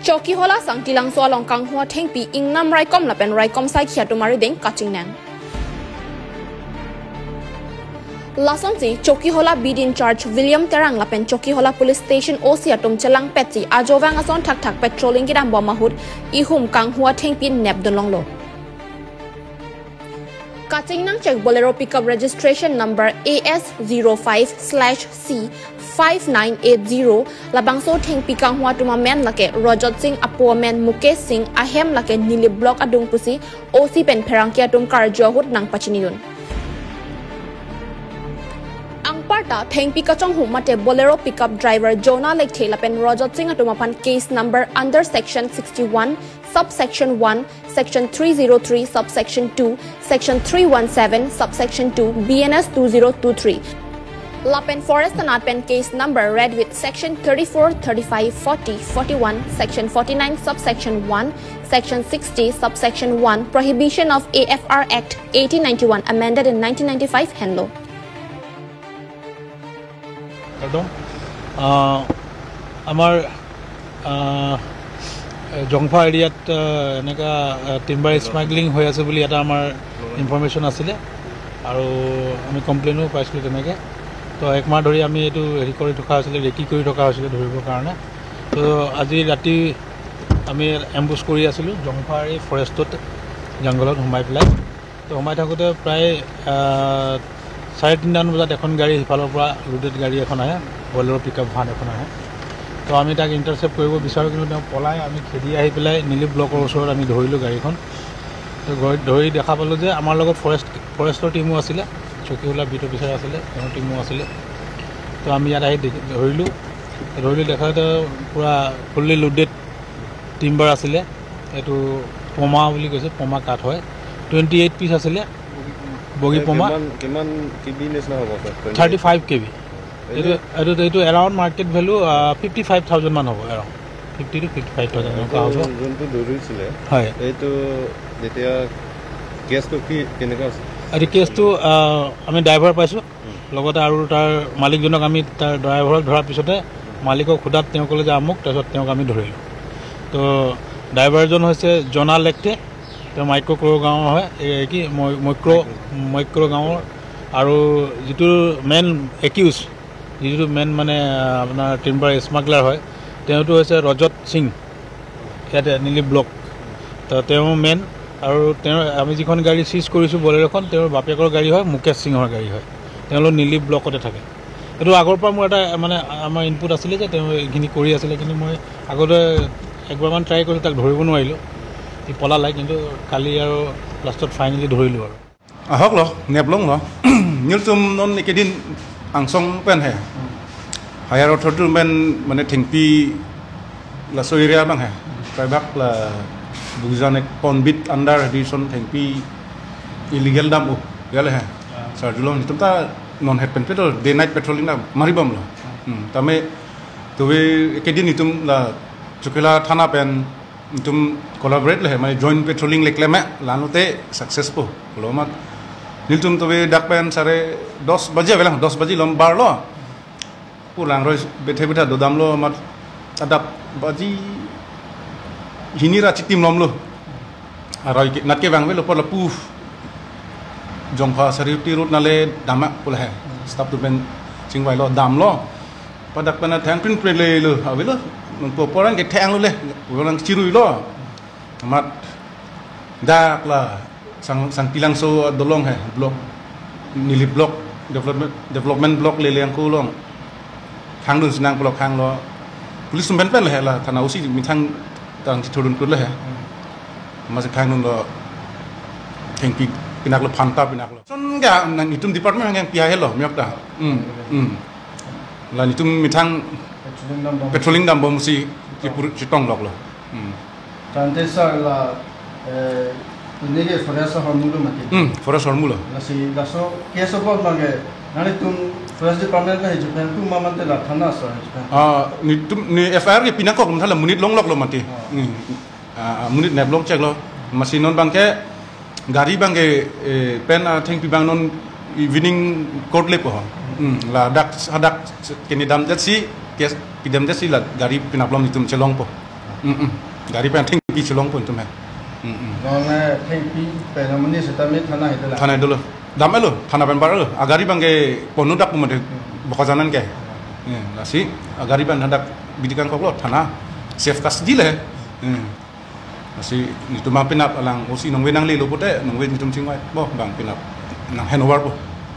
Chokihola sangtilang so along Kanghua Thengpi ingnam Raikom lapen Raikom sai khiatumari deng Kachingnang. Lasonji Chokihola beat in charge William Terang lapen Chokihola police station OC atum chelang petsi ajowang ason thak thak patrolling kidam bomahut ihum Kanghua Thengpi nep donlonglo. Kachingnang check Bolero pickup registration number AS05/C5980 labangso Thengpi Kanghua tuma men lake Rajat Singh apo men Mukesh Singh ahem lake Nili block adung pusi OC pen pherangkia tum karjo hut nang pachinidun. Angparta Thengpi kachong hu mate Bolero pickup driver Jonah Lekthe lapen Rajat Singh atumapan case number under section 61 subsection 1 section 303 subsection 2 section 317 subsection 2 BNS 2023 Lapen Forest Pen case number read with section 34, 35, 40, 41, section 49, subsection 1, section 60, subsection 1, Prohibition of AFR Act 1891 amended in 1995 Henlo. আমাৰ জংফা এৰিয়াত এনেকা timber smuggling হৈ আছে বুলি এটা আমাৰ information আছিলে আৰু আমি কমপ্লেইনো পাইছিলোঁ তেনেকৈ। তো এক মাহ ধৰি আমি এইটো হেৰি কৰি থকা হৈছিলে, ৰেকি কৰি থকা হৈছিলে ধৰিবৰ কাৰণে। তো আজি ৰাতি আমি এম্বুছ কৰি আছিলোঁ জংফাৰ এই ফৰেষ্টত, জংঘলত সোমাই পেলাই। তো সোমাই থাকোঁতে প্ৰায় 3:30 বজাত এখন গাড়ী সিফালৰ পৰা লোডেড গাড়ী এখন আহে, বলেৰ' পিক আপ ভান এখন আহে। তো আমি তাক ইণ্টাৰচেপ্ট কৰিব বিচাৰোঁ, কিন্তু তেওঁ পলাই আমি খেদি আহি পেলাই নীলি ব্লকৰ ওচৰত আমি ধৰিলোঁ গাড়ীখন। তো ধৰি দেখা পালোঁ যে আমাৰ লগত ফৰেষ্টৰ টীমো আছিলে, চকীহোলা বিট অফিচাৰ আছিলে, তেওঁৰ টীমো আছিলে। তো আমি ইয়াত আহি ধৰিলোঁ দেখা পূৰা ফুল্লি লোডেড টিম্বাৰ আছিলে। এইটো পমা বুলি কৈছে, পমা কাঠ হয়। 28 পিচ আছিলে বগী পমা। 35 কেবি। এইটো এৰাউণ্ড মাৰ্কেট ভেলু 55,000 মান হ'ব, এৰাউণ্ড 50 to 55,000 এনেকুৱা হ'ব। যোনটো ধৰিছিলে হয়, এইটো যেতিয়া কেছটো কি কেনেকুৱা আছে? এইটো কেছটো আমি ড্ৰাইভাৰ পাইছোঁ, লগতে আৰু তাৰ মালিকজনক আমি তাৰ ড্ৰাইভাৰক ধৰাৰ পিছতে মালিকক সোধাত তেওঁ ক'লে যে আমুক, তাৰপিছত তেওঁক আমি ধৰিলোঁ। তো ড্ৰাইভাৰজন হৈছে জনা লেকটে, তেওঁ মাইক্ৰ' গাঁৱৰ হয়, এই কি মাইক্ৰ' গাঁৱৰ। আৰু যিটো মেইন একিউজ, যিটো মেইন মানে আপোনাৰ টিম্বাৰ স্মাগলাৰ হয়, তেওঁটো হৈছে ৰজত সিং, ইয়াতে নীলি ব্লক। তো তেওঁ মেইন। আৰু তেওঁ আমি যিখন গাড়ী চিজ কৰিছোঁ বলেৰ'খন, তেওঁৰ বাপেকৰ গাড়ী হয়, মুকেশ সিঙৰ গাড়ী হয়। তেওঁলোক নীলি ব্লকতে থাকে। এইটো আগৰ পৰা মোৰ এটা মানে আমাৰ ইনপুট আছিলে যে তেওঁ এইখিনি কৰি আছিলে, কিন্তু মই আগতে একবাৰমান ট্ৰাই কৰিলোঁ, তাক ধৰিব নোৱাৰিলোঁ, সি পলালে। কিন্তু কালি আৰু লাষ্টত ফাইনেলি ধৰিলোঁ। আৰু আহক ল নেপলং ল নীলতুম নন একেদিন আংচং পেন হে হায়াৰ অথৰিটি মেন মানে থেংপি লাছো এৰিয়া বাং হে প্ৰায়ভাগ বুজান এক পনবিট আণ্ডাৰ হেডিশ্যন থেংপি ইলিগেল দাম ও ইয়ালে হে চাৰ্জুলং নিতুম তা নন হেড পেন পেট্ৰল ডে নাইট পেট্ৰলিং না মাৰিবাম ল তামে তবে একেদিন নিতুম লা চকিলা থানা পেন নিতুম কোলাবৰেট লে মানে জইণ্ট পেট্ৰলিং লেকলেমে লানোতে সাকসেসফুল লোমাত নীলতুম তবে ডাক পেন 10:30 বাজে বেলা 10 বাজি লম বাৰ ল পুলাং ৰয় বেঠে বেঠা দদাম ল মাত আদাপ বাজি হিনিরা চিটিম লম লো আর নাটকে বাংবে লো পলা পুফ জংফা সারিউটি রোড নালে দামা পোলা হে স্টাফ তো পেন চিংবাই লো দাম লো padak pena thang pin pre le lo awi lo po porang ke thang lo le orang chirui lo mat dak la sang sang pilang so dolong he block nili block development block le leng ko long khang dun sinang block khang lo police pen pen le he la thana usi mi thang tang thurun kut le he ma se khang dun lo theng pi pinak lo phanta pinak lo son ga ni tum department hang pi he lo miok ta la ni tum mi thang patrolling dam bom si chi tong lok lo tante sa la nege forest hormulo mati forest hormulo la si la so keso bot mange nani tum forest department la japan tu mamante la thana sa japan ni tum ni FR ke pinakok mthala la munit long lok lo mati munit nap long check lo masinon bangke gari bangke pen theng pi bang non evening court le po la dak hadak kini dam jat si kes pidam jat si la gari pinaplom ni tum chelong po. Gari pen thengpi Shillong pun tum he. Nong thengpi pen amani setami thana hitela. Thana dulu. Dam elo thana pen bar elo. Agari bangke ponu dak pun bokajanan ke. Lasi agari ban hendak bidikan koklo thana safe custody le. Lasi nitum pinap alang osi nongwe nang le lopote nongwe nitum chingwai bo bang pinap nang handover bo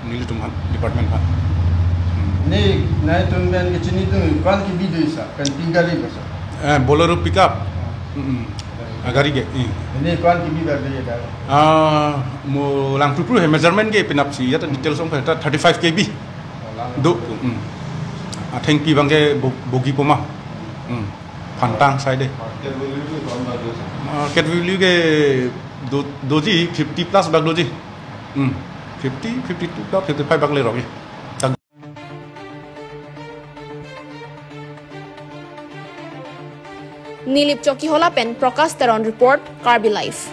nilitum han department han. Ni nai tum ben ke chini tum kan ki bi deisa kan pingari basa. Bolero pickup. Agari ke. Ni kan ki bi bar de da. Mo lang prupru he measurement ke pinap si ya details ong 35 kb. Do. Thengpi bangke bogi poma phantang side market value ke doji 50 plus bag doji 50 52 ka 55 bag le rogi. Nilip Choki Holapen Prakash Teron report, Karbi Life.